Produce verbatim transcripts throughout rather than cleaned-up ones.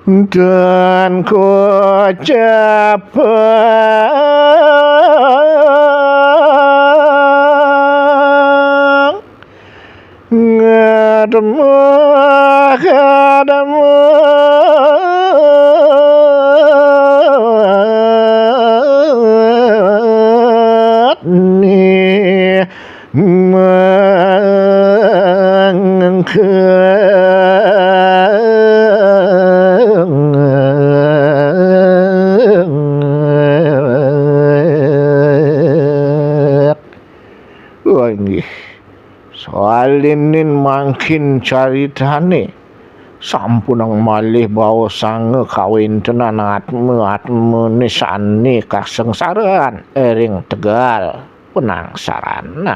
Dan kocapang ngademu kadamu ni mangke. Oh, inggih. Salinin mangkin caritane sampunang malih baosanga kawéntenan atma-atmane sane kasengsaran ring tegal panangsaran.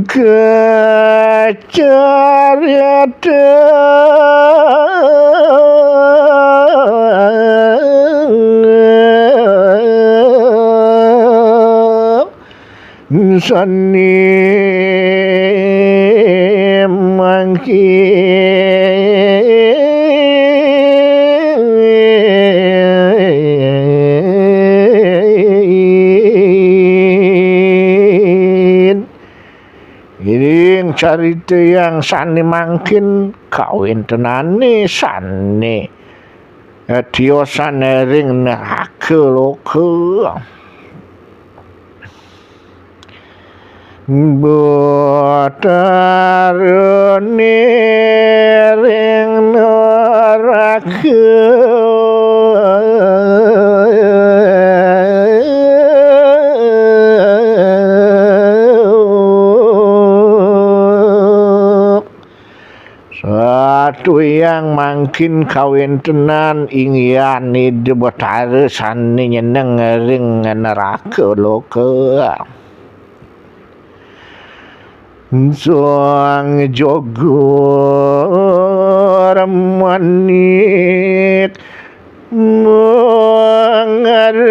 Kacarita sane mangkin. Iring carita yang sane mangkin kawéntenane sane tiosan ring neraka loka. Batarane ring neraka. Satuyang mangkin kawéntenan inggihan Ida Betara sane nyeneng ring neraka loka. Sang Jogor Manik mangaran.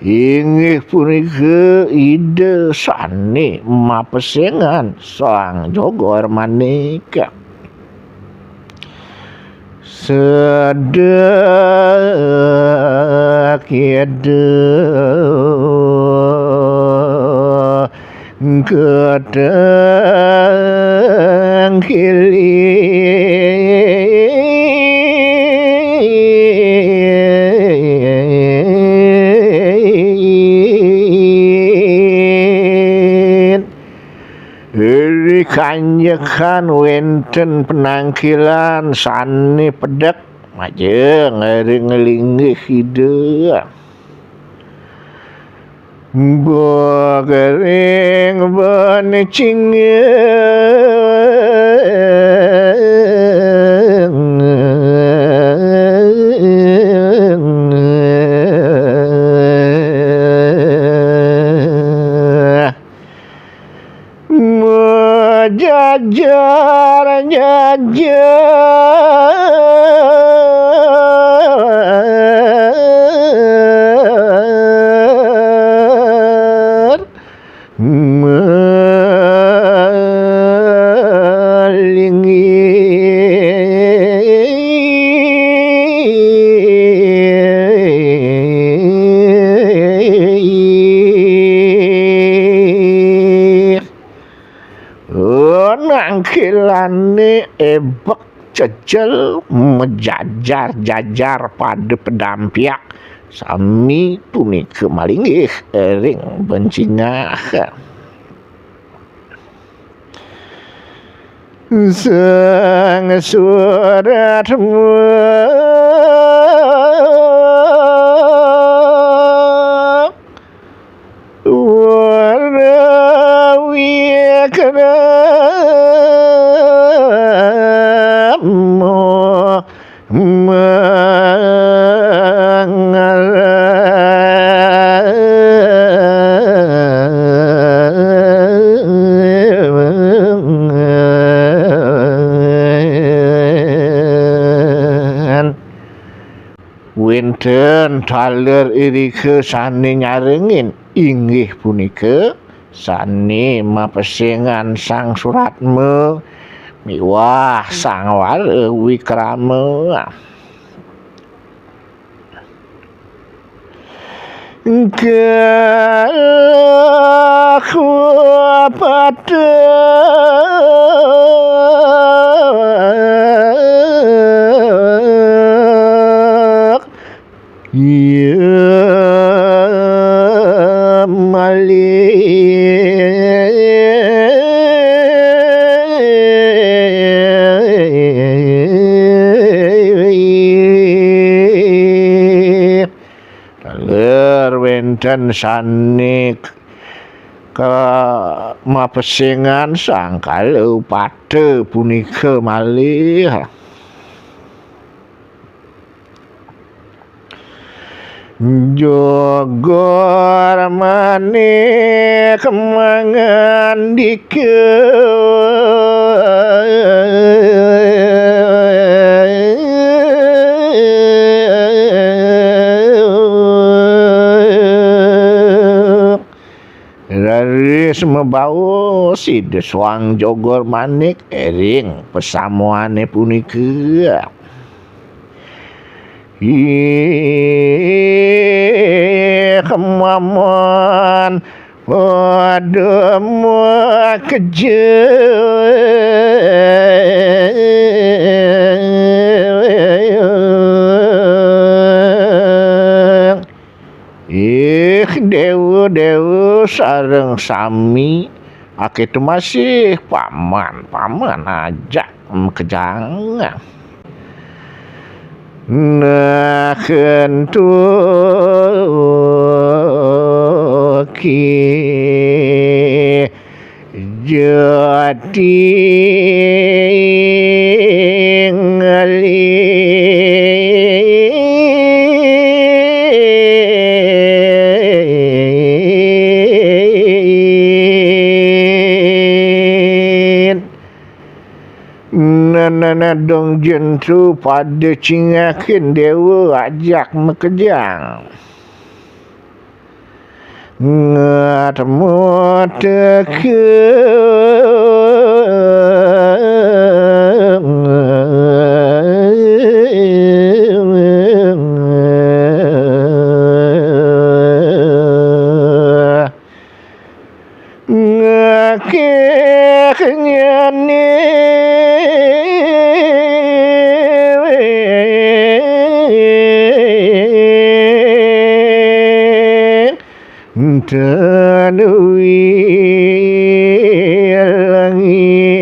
Inggih punika Ida sane mapesengan Sang Jogor Manik. Sedek Ida katengkilin. Ri kanjekan wénten penangkilan sané pedek majeng ring linggih Ida. Bok ring bencingir. Majajar-jajar malinggih. Nangkilané ébek cecel majajar-jajar pada pedampiak sami punika malinggih ring bencingah. Sang Suratma Wara Wikrama mangaran. Wénten taler irika sané nyarengin, inggih punika sané mapesengan Sang Suratma miwah Sang Wara Wikrama. Kakupatek Iya malih. Taler wénten sané kamapesengan Sang Kalapata punika malih. Jogor Manik mangandika. Raris mabaos Ida Sang Jogor Manik ring pasamuané punika. Ih, maman pada makejang. Ih, déwa-déwa sareng sami, akéto masih paman, paman ajak makejang. Nah, kentuki jati ngalin. Nanana dong jentu pada cingakin déwa ajak makejang. Ngatmu teke. Ngakeh nyane tanui langit.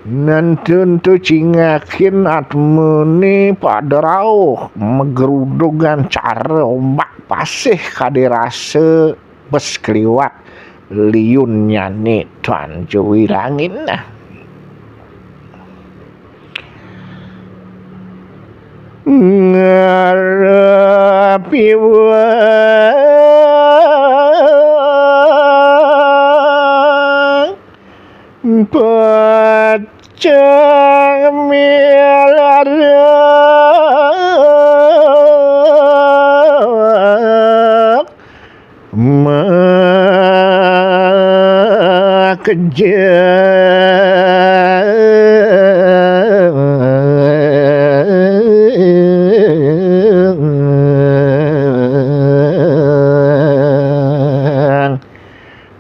Nantun tu cingakin atmune pada rauh, magerudugan cara ombak pasih kade rasa bes keliwat liunnyane Tuan Juwirangin. Ngarep iwang pacang milarang makejang.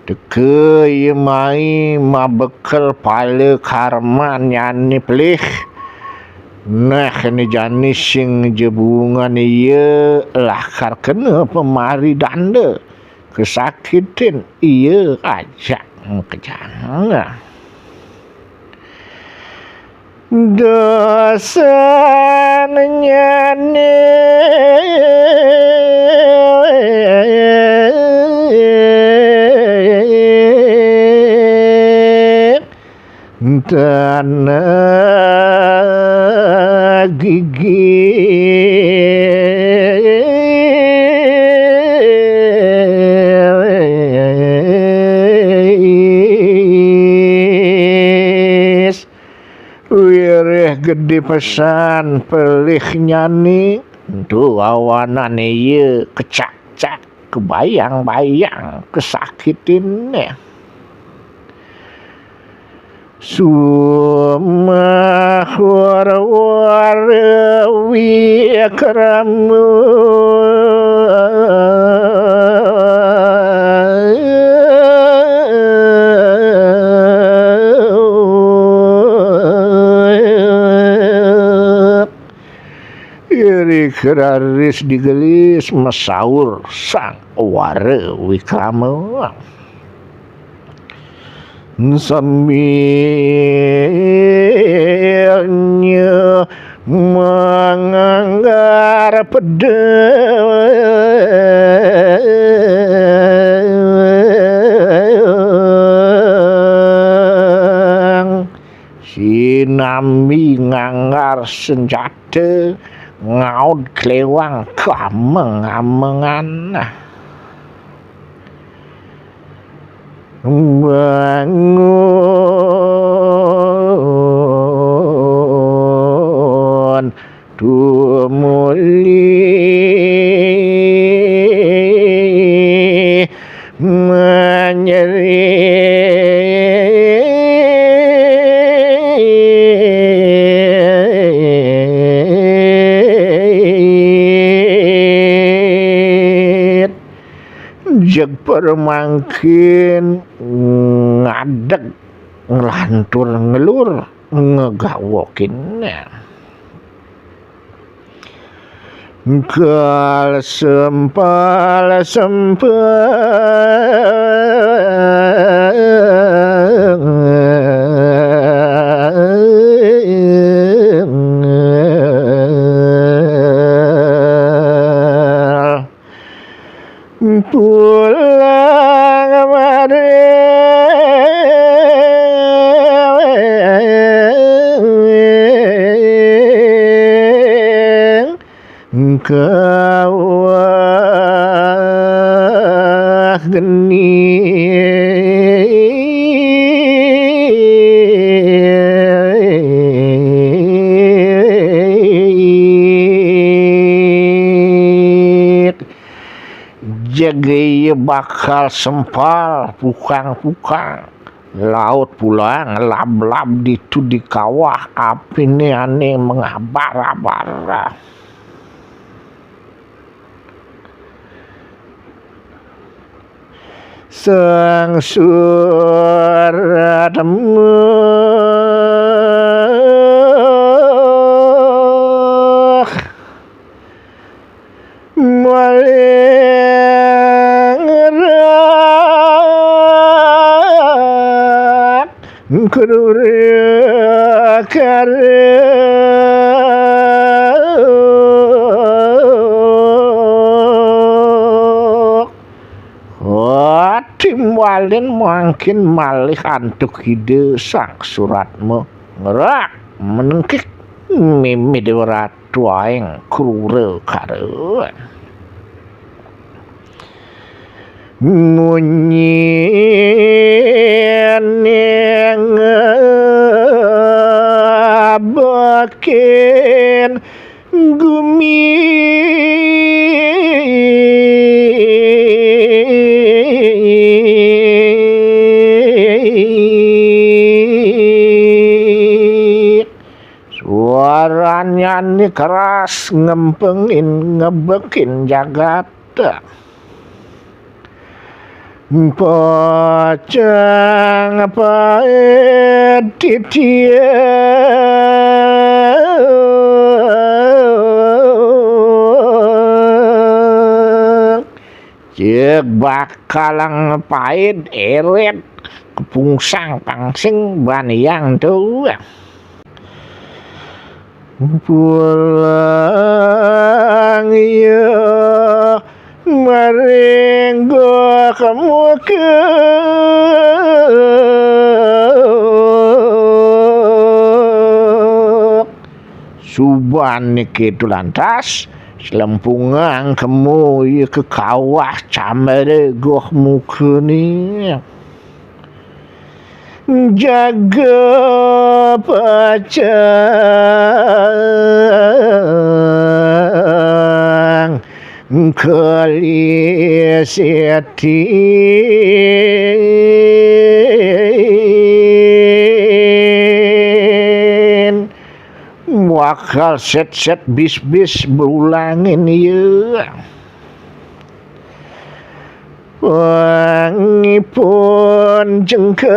Teka iya mai mabekel pala karmannyane pelih. Nah, ene jani sing jebungan iya lakar kena pemari danda. Kesakitin iya ajak makejang. Dosannyane tanah gigi. Di pesan pelihnyane, tu awanane ye kecak-cak, kebayang-bayang kesakitine. Sumahur wara wikrama. Iri keraris digelis masaur sang wara wikrama. Sambilnya manganggar pedang, sinambi nganggar senjata, ngaud klewang kameng-amengan. Bangun tumuli menyerit. Jeg permangkin ngadeg nglantur ngelur ngegawokin. Kal sempal sempal pulang maring kawah geni. Jeg iye bakal sempal pukang-pukang, laut pulang lab-lab ditu di kawah, apine ane mengabar-abar. Sang surat muh malingrat kerure karuk. Wah, timbalin mangkin malih antuk Ida Sang Suratma ngerak menengkik mimi Dewa Ratu aing krura kara. Munyining ngabekin gumi. Suaranyane keras ngempengin, ngebekin jagat. Pacang paed titiang. Jeg bakalang paed eret kepungsang pangsing ban hyang tu. Pulang ya maring gua kemuka. Suban niki tu lantas selempungang kemu ya ke kawah camere goh muka ni. Jaga pacang kali setin. Wakal set-set bis-bis berulangin ya. Wangipun jengkang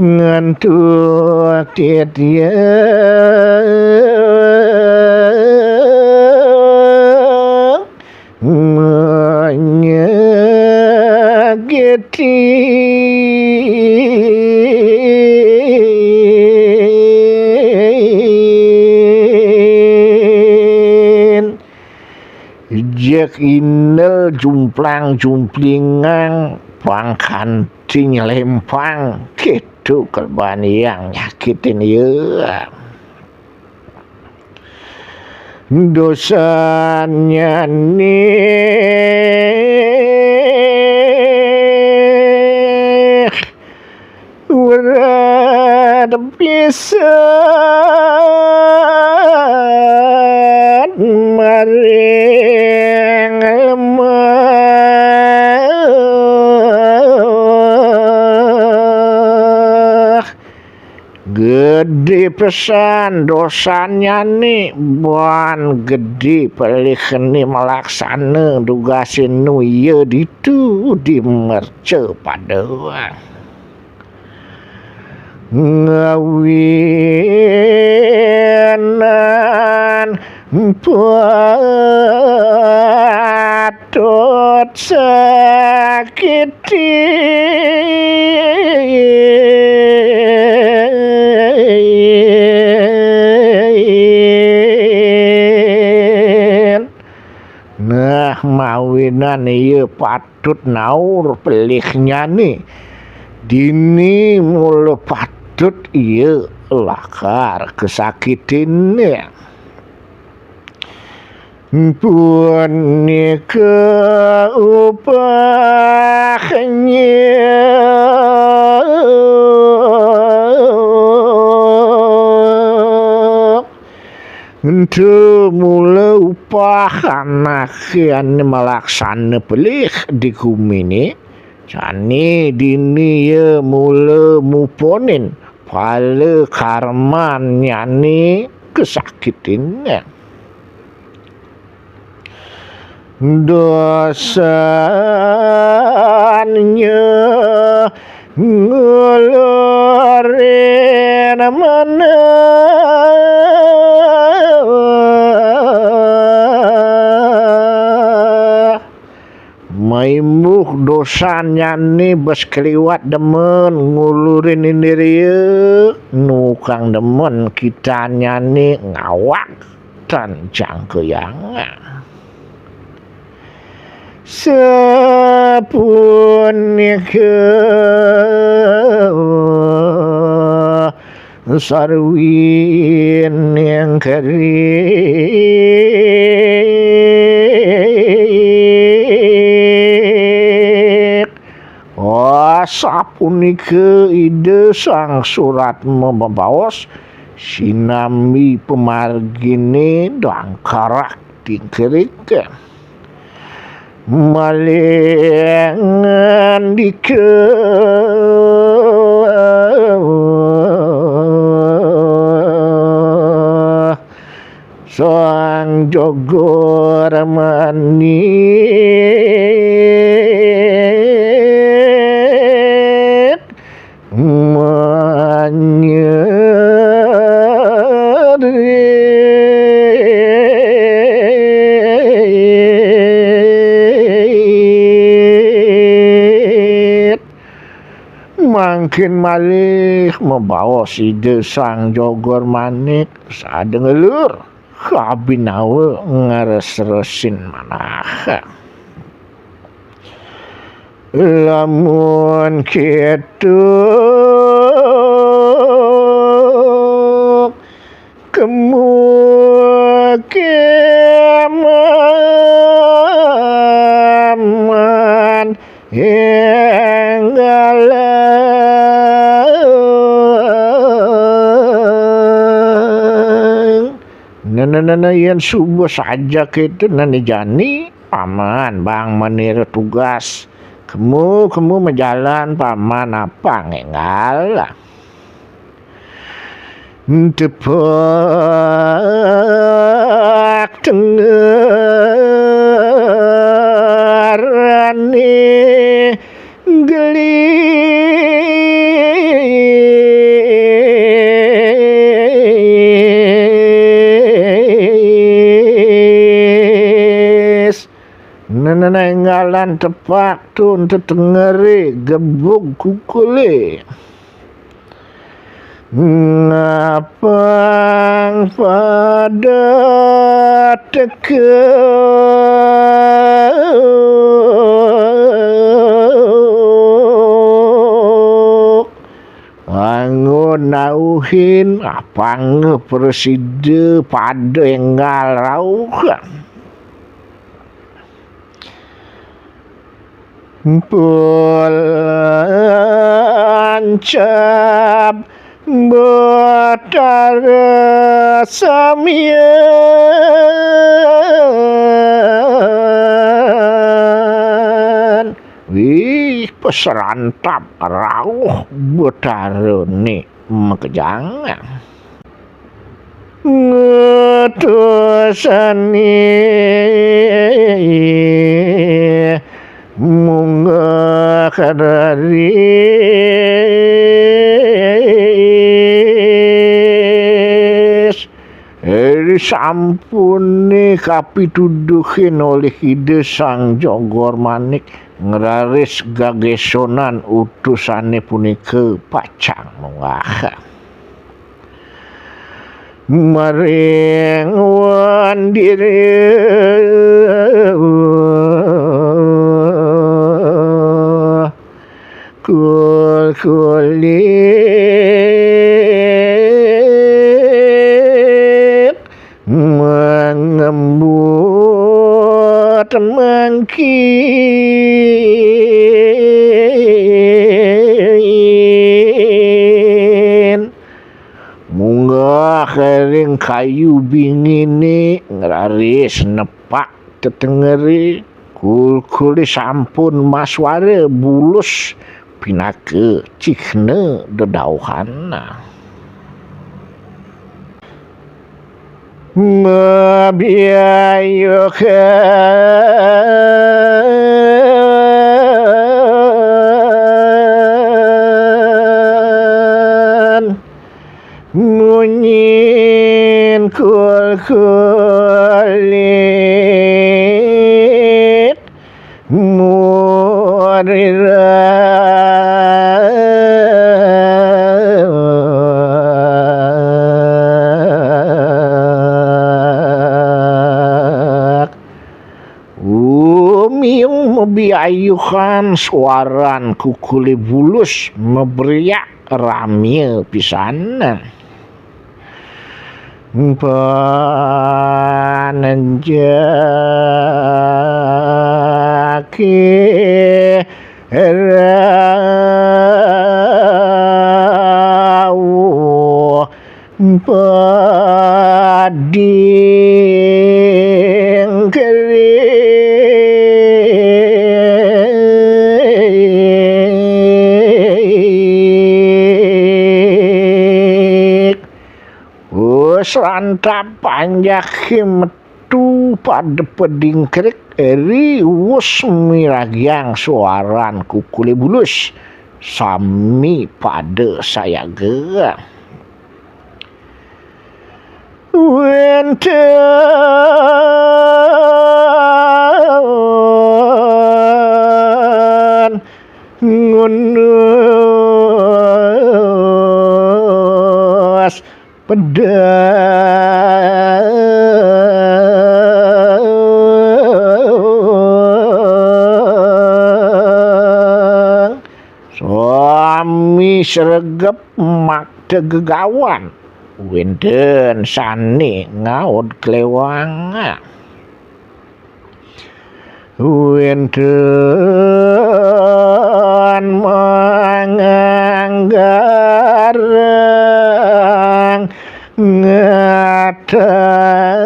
ngantuk titiang menyakitin. Jek indel jumplang-jumplingang pangkanti nyelempang gitu keleban yang nyakitin ya. Dosanya nih berat pisan maring lemah. Gede pesan dosanya nih, ban gede pelih ni melaksana dugasin nu iya ditu di merca pada ngawinan patut sakitin. Nah, mawinan iya patut naur pelihnya nih. Dini mula patut iya lakar kesakitin nih. Punika upahnya. Ento mula upah anaké ané malaksana pelih di gumine, jani dini ya mula muponin pala karmannyané kasakitin. Dosanya ngulurin manah. Maimbuh dosanyané bes kliwat demen ngulurin indria, nukang demen kitanyané ngawak tan jangkayang. Sapunika sarwi ning kerik. Oh, sapunika Ida Sang Suratma mabaos, sinambi pamargine dangkarak tingkerik. Malih ngandika Sang Jogor Manik manyerit. Mangkin malih mabaos Ida Sang Jogor Manik sada ngelur kabinawa ngresresin manah. Lamun kéto, kemu kemah Nenene yen subuh saja kete nene jani, Paman, bang menire tugas. Kemu, kemu majalan, Paman, apa ngenggal? Tepak tengerane gelis. Nenenenggalan tepak tun tetengere gebug kukule. Ngapang pada teka anggo nauhin apang presida pada enggal rauh. Pancap Betara samian. Wih, peserantap rauh Betara ni makejang. Ngutusane munggah kadaris. Eri sampune kapituduhin olih Ida Sang Jogor Manik, ngraris gagesonan utusane punika pacang munggah. Maring wandire kulkulit mengembut mangkin. Munggah ring kayu bingine ngraris nepak tetengere, kulkule sampun maswara bulus pinaka cihna dedauhan. Mabiayuhan munyin kulkulit murirak. Umiung mabiayuhan suaran kukule bulus mabriak ramia pisan. Panenjake rauh pading kerik. Wus rantap panjake metu pada pading kerik, eri wus miragiang suaran kukule bulus. Sami pada sayaga. Wenten ngunus pedang. Sami sregep makta gegawan, wenten sane ngaud klewang. Wenten manganggarang Adah.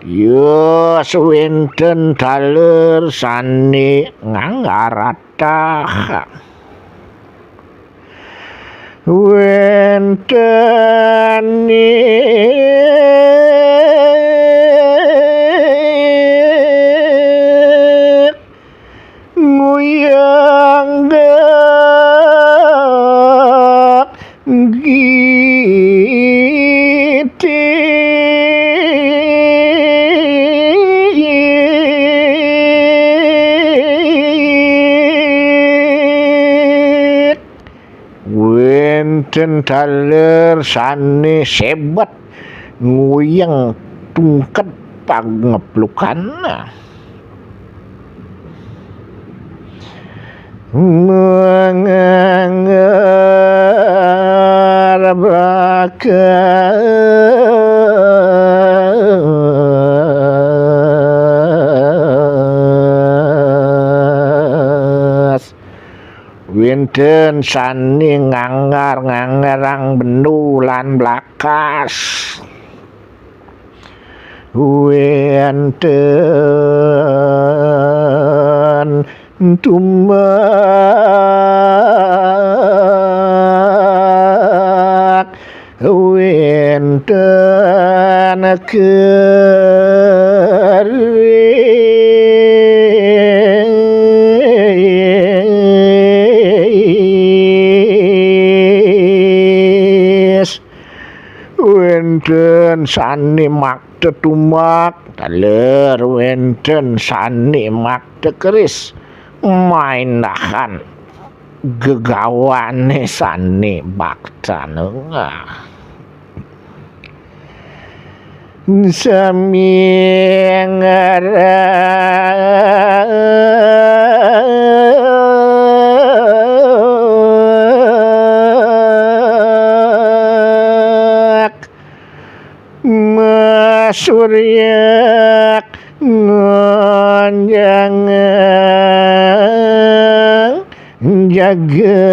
Yus wénten taler sané nganggaratah. Wénten nguyang giti. Wénten taler sané sébet nguyang tungked pangeplukan. Mangangger bakas. Wénten sané nganggar-nganggarang bendu lan blakas. Wénten tumbak, wénten keris. Wénten sané makta tumbak, taler wénten sané makta keris. Main dahan gegawané sané bakta nengah. Sami ngerak masuryak ngonjang jagat.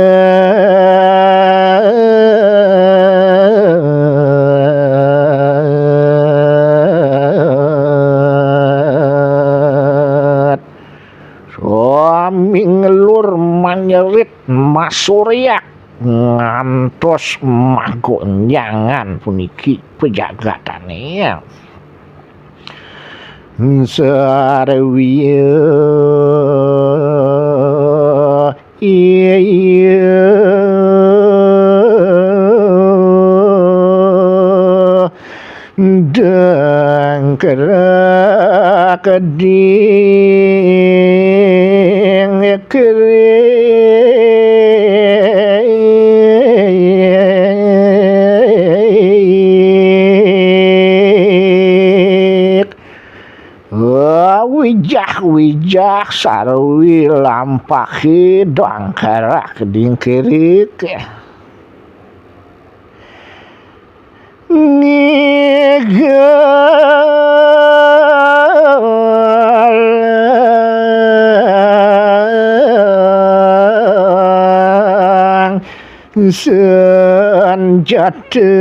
Sami ngelur manyerit masuryak ngantos magonjangan puniki pejagatané. Sarwi iya dangkerak ding kerik. Wijah-wijah sarwi lampahi dangkerak ding kerik. Ngigelang senjata.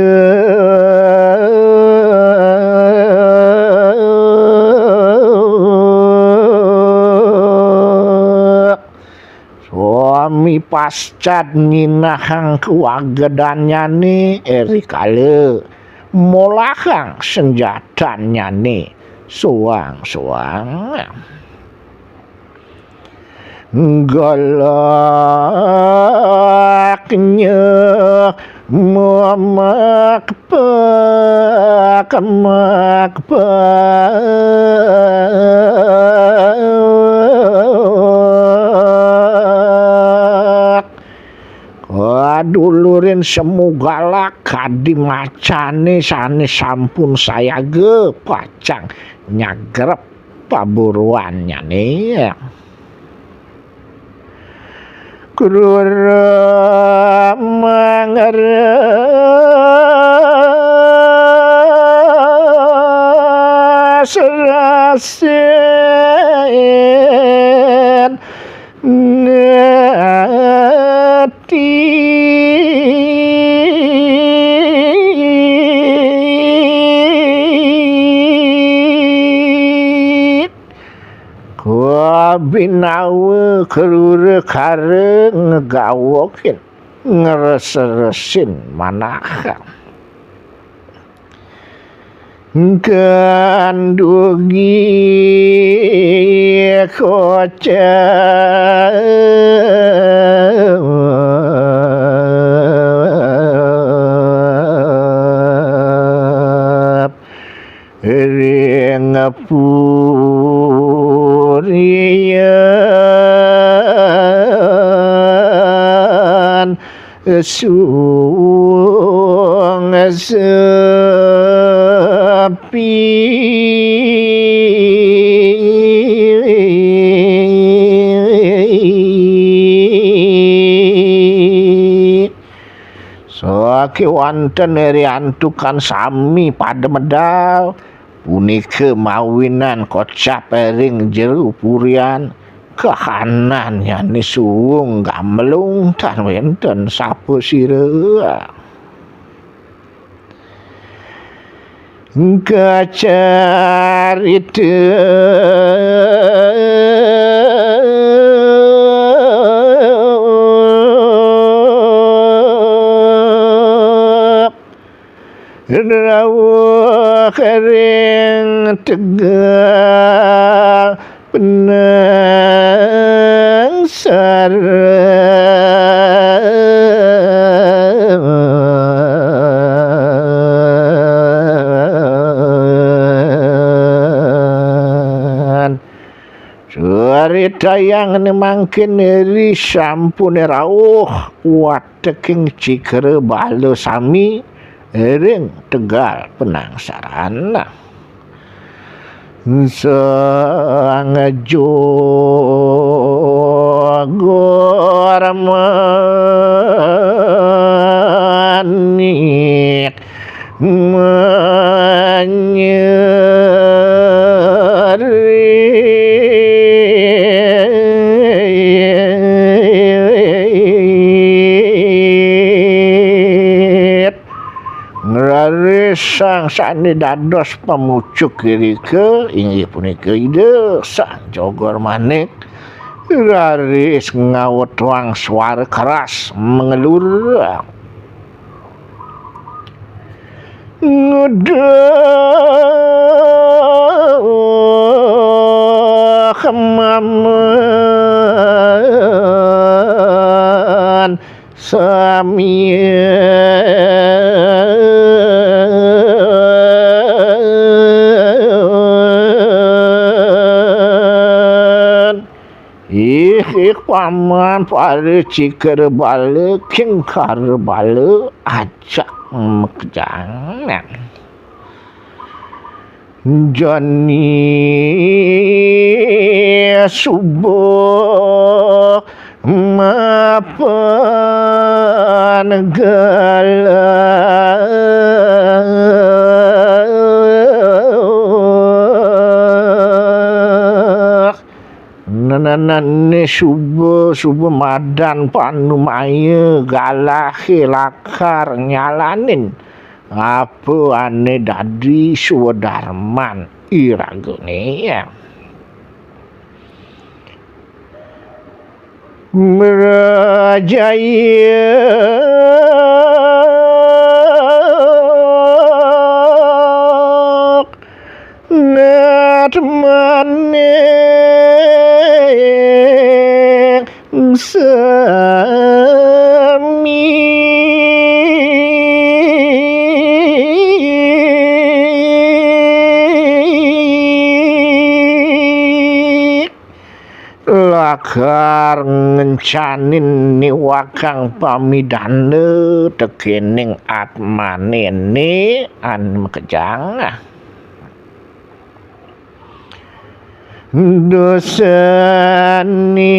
Sami pascat nyinahang kawagedannyané rikala molahang senjatannyané soang-soang. Galaknya mamakpak, makpak. Kadulurin semu galak kadi macané sané sampun sayaga pacang nyagrep paburuannyané. Krura mangres-resin Inawa kerura kara ngegawokin, ngres-resin manahang. Gandugi kocap ring purian sung sepi. Sakewanten ri antukan sami pada medal, punika mawinan kocap ring jero purian, kahanannyane suung gamlung tan wenten sapa sira. Kacarita rawuh ring tegal penangsaran. Caritayang ne mangkin ri sampune rauh wateking cikra bala sami ring tegal penangsaran. Sang Jogor Manik manyerit. Raris sang sane dados pamucuk irika inggih punika Ida Sang Jogor Manik. Raris ngawetang suara keras mengelur. Ngedeh maman sami. Ih, ih, paman, para cikra bala, kingkara bala, ajak makejang. Jani suba mapan galak. Nenenene suba, suba madan panumaya galahe lakar nyalanin apa ane dadi swadarman iragane. Mrajaya natmaning sami. Lakar ngencanin niwakang pamidana tekening atmanene ane makejang. Dosane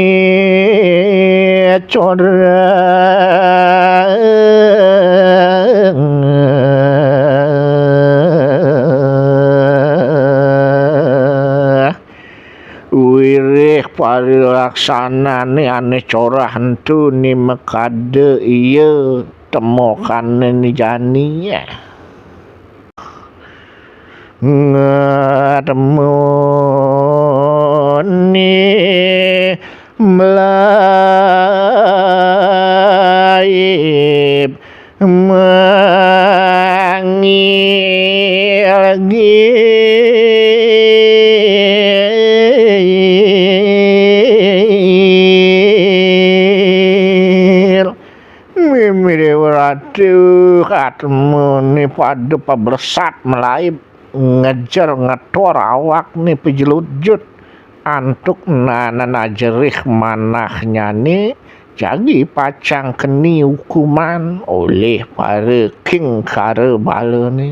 corah wirih parilaksanane ane corah ento ni makada iya temokane ni jani. Ngatemu ni melaib mangil ngil. Mimi Dewa Ratu, katmuni pada pabersat melaib, ngejer ngetor awakne pejelujut. Antuk nanan ajerih manahnyane, jagi pacang keni hukuman oleh para king kara balane.